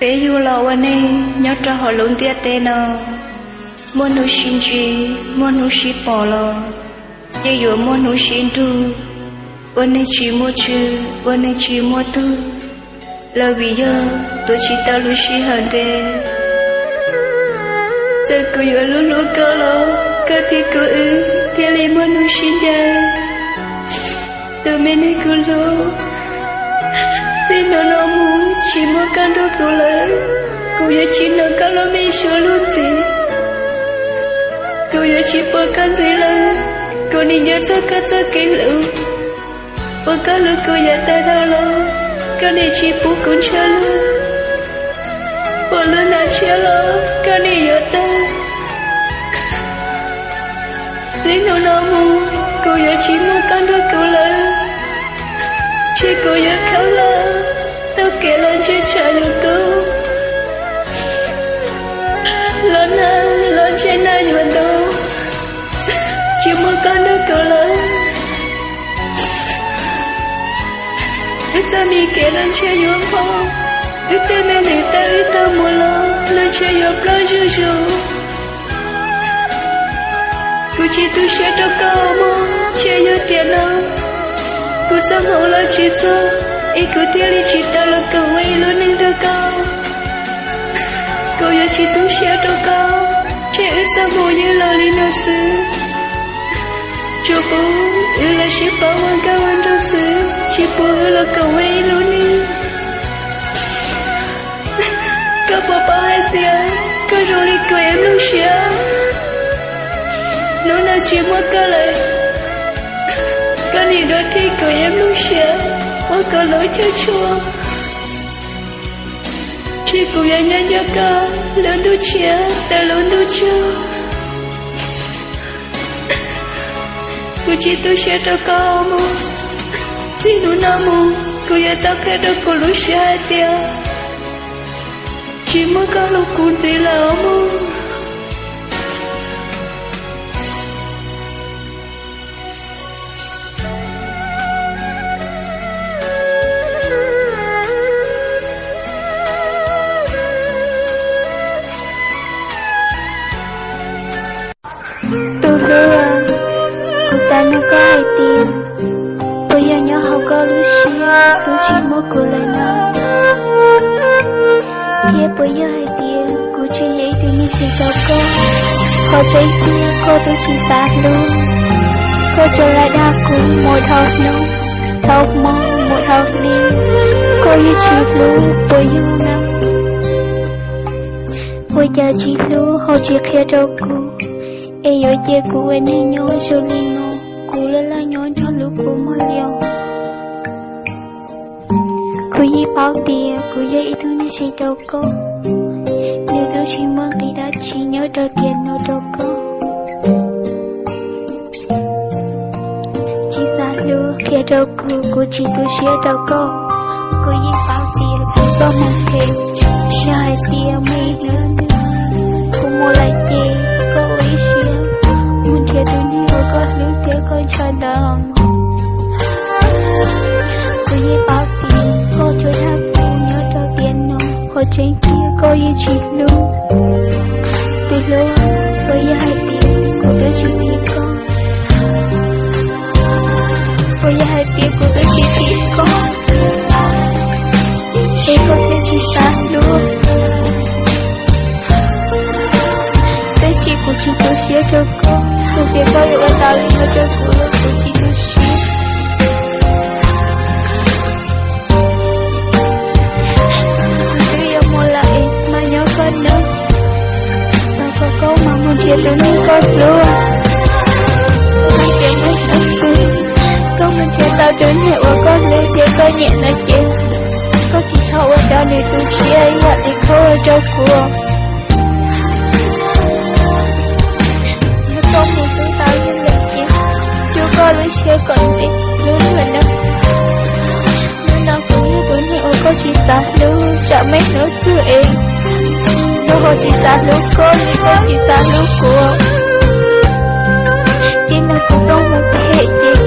Peb yug los ua neeg nyob rau hauv lub ntiaj teb no, muaj hnub sib ntsib, muaj hnub sib pom los yeej yuav muaj hnub sib nrug, ua neeg tsis muaj tswv, ua neeg tsis muaj tug, los vim yog tuav tsis tau lub sij hawm ntev. Txawm kuv yuav hlub hlub koj los koj thiab kuv wb thiaj li muaj hnub sib ncaim. Tus me neeg kuv hlub, txij hnub no mus tsis muaj koj nrog kuv lawm, kuv yuav tsis hnov koj lub me suab luag ntxiv. Kuv yuav tsis pom koj ntxiv lawm, kuv nim nco txog koj txoj kev hlub. Puas koj hlub kuv yav tag dhau los koj nim tsis pub kuv ntshaw luag? Puas lub hnav tshiab los koj nim yuav tag? Txij hnub no mus kuv yuav tsis muaj koj nrog kuv lawm, tsis kuv yuav khawb los tau kev los ntshe tshav yuav kub, los nag los ntshe nag yuav ntub, tsis muaj koj nrog kuv lawm. Wb txoj me kev los ntshe yuav npho, wb tej me neej tawm wb tag mus los los ntshe yuav ploj zuj zus. Kuv tsis tu siab rau koj mog, ntshe yog tiam no kuv txoj hmoo los tsis txog es kuv thiaj li tsis tau los koom ua ib lub neej nrog koj. Kuv yuav tsis tu siab rau koj, ntshe wb txoj hmoo ywj los li no xwb. Tsuas pub wb los sib paub ua nkauj ua nraug xwb, tsis pub wb los koom ua ib lub neej. Koj puas paub hais tias koj zoo li kuv ib lub siab, hnub no tsis muaj koj lawm, koj nim dua thiab kuv ib lub siab ua kom lub chaw tshua. Tsis kuv yuav nyob nco koj lub ntuj tshiab tawm lub ntuj tsaug. Kuv tsis tu siab rau koj mog, txij hnub no mus kuv yuav tau qhia rau kuv lub siab hais tias tsis muaj koj hlub kuv ntxiv lawm mog. Tus hlub, kuv xav nug koj hais tias puas yog nyob hauv koj lub siab twb tsis muaj kuv lawm no? Thiab puas yog hais tias kuv tseem yog ib tug neeg tsis tau koj? Qhov tseeb tiag koj twb tsis xav hlub, koj tsuas lam dag kuv mus dhau hnub dhau hmo mus dhau hli, koj yeej tsis hlub puas yog na? Ua cas tsis hlub ho tsis qhia rau kuv, es yuav cia kuv ua neeg nyob zoo li no, kuv laj laj nyob nrog lub kua muag li os. Kuv yeej paub tias kuv yog ib tug neeg tsis tau koj, nws twb tsis muaj nqis dab tsi nyob rau tiam no rau koj. Tsis xav hlub qhia rau kuv, kuv tsis tu siab rau koj. Kuv yeej paub tias kuv txoj hmoo phem, yog hais tias muaj ib hnub twg kuv mus lawm ces koj ua ib siab mus nrhiav tus neeg uas koj hlub thiab koj ntshaw ntawd mog. Kuv yeej paub tias koj tsuas dag kuv nyob rau tiam no, qhov tseeb tiag koj yeej tsis hlub. Tus hlub, puas yog hais tias kuv twb tsis tim koj? Puas yog hais tias kuv twb tsis tim koj es koj thiaj tsis xav hlub? Tab sis kuv tsis tu siab rau koj, txawm tias koj yuav ua tau li no rau kuv los kuv tsis tu siab. Kuv twb yuav mus lawm es mas nyob koj nawb, thov kom koj mam mus nrhiav tus neeg koj hlub. Koj mus nrhiav tau tus neeg uas koj hlub thiab koj nyiam no ces koj tsis txhob ua rau nws tu siab ib yam li koj ua rau kuv. Yog koj mus hlub tau yog lawm ces rub koj lub siab kom ntev hlub luag nawb. Hnub no kuv yog tus neeg uas koj tsis xav hlub, tsam muaj ib hnub twg es kuv ho tsis xav hlub koj li koj tsis xav hlub kuv. Txij no kuv tuaj mus phem ces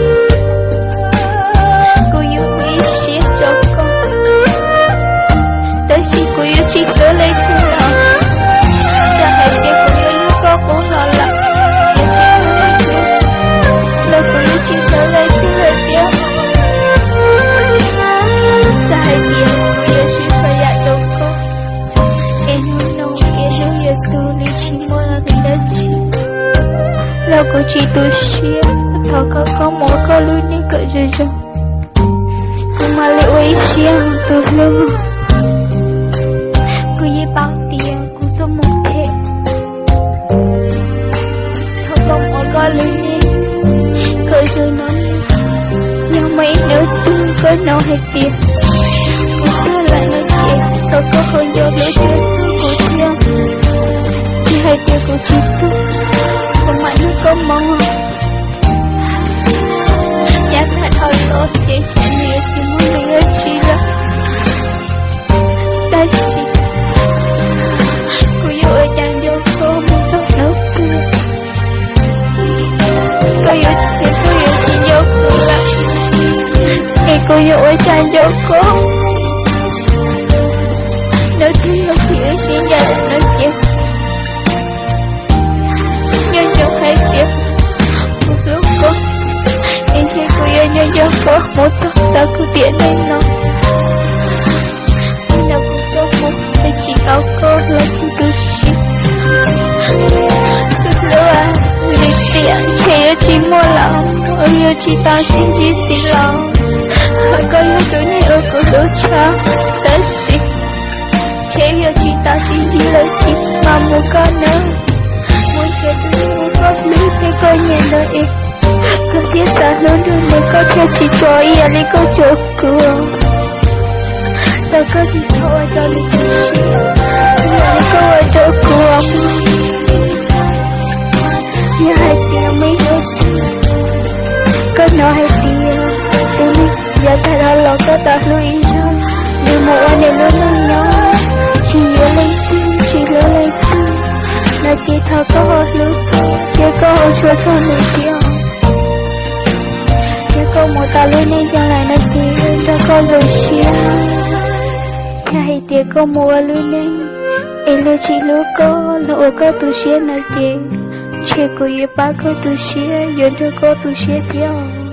kuv yuav ua ib siab rau koj, tab sis kuv Kuv yuav tsis hlub leej twg lawm. Txawm hais tias kuv yuav yug koj qub los lawm, yuav tsis hlub leej twg, los kuv yuav tsis hlub leej twg lawm thiab. Txawm hais tias kuv yuav siv txhua yam rau koj, es hnub no es hnub yuav tu li tsis muaj nqis dab tsi, los kuv tsis tu siab. Thov koj, koj mus ua koj lub neej kom zoo zoo, kuv mam li ua ib siab tus hlub. Kuv yeej paub tias kuv tuaj mus them. Thov koj mus ua koj lub neej kom zoo no. Yog muaj ib hnub twg koj hnov hais tias kuv tuag lawm no ces thov koj ho nco hlub thiab hlub kuv thiab. Tsis hais tias kuv tsis tuag, kuv mam nrog koj mus. Yav tag dhau los ces ntshe nws yuav tsis muaj nqis dab tsi lawm. Tab sis kuv yuav ua cas nco koj mus txog hnub twg? Koj yuav tsis, koj yuav tsis nco kuv lawm, es kuv yuav ua cas nco koj? Hnub twg yog thaum wb sib ncaim no ces nco ntsoov hais tias kuv hlub koj, es ntshe kuv yuav nco nco koj mus txog thaum kuv tiam neej no. Hnub no kuv tuaj mus es tsis tau koj los tsis tu siab. Tus hlub, lwm tiam ntshe yuav tsis muaj lawm, yuav tsis tau sib ntsib ntxiv los. Koj yog tus neeg uas kuv hlub tshaj, tab sis ntshe yuav tsis tau sib ntsib lawm thiab. Mas mus koj nawb, mus nrhiav tus neeg uas koj hlub thiab koj nyiam ntawd es koj thiaj xav hlub nrog nws, koj thiaj tsis tso ib yam li koj tso kuv. Thov koj tsis txhob ua rau nws tu siab ib yam li koj ua rau kuv. Yog hais tias muaj ib hnub twg koj hnov hais tias tus neeg yav tag dhau los koj tau hlub ib zaug, nws mus ua nws lub neej nyob, tsis yuav leej twg, tsis hlub leej twg, no ces thov koj ho hlub thiab koj ho tshua txog nws thiab. Yog koj mus tau lub neej zoo lawm no ces nrog koj zoo siab. Yog hais tias koj mus ua lub neej es luag tsis hlub koj, luag ua koj tu siab no ces ntshe kuv yuav pab koj tu siab, yuav nrog koj tu siab thiab.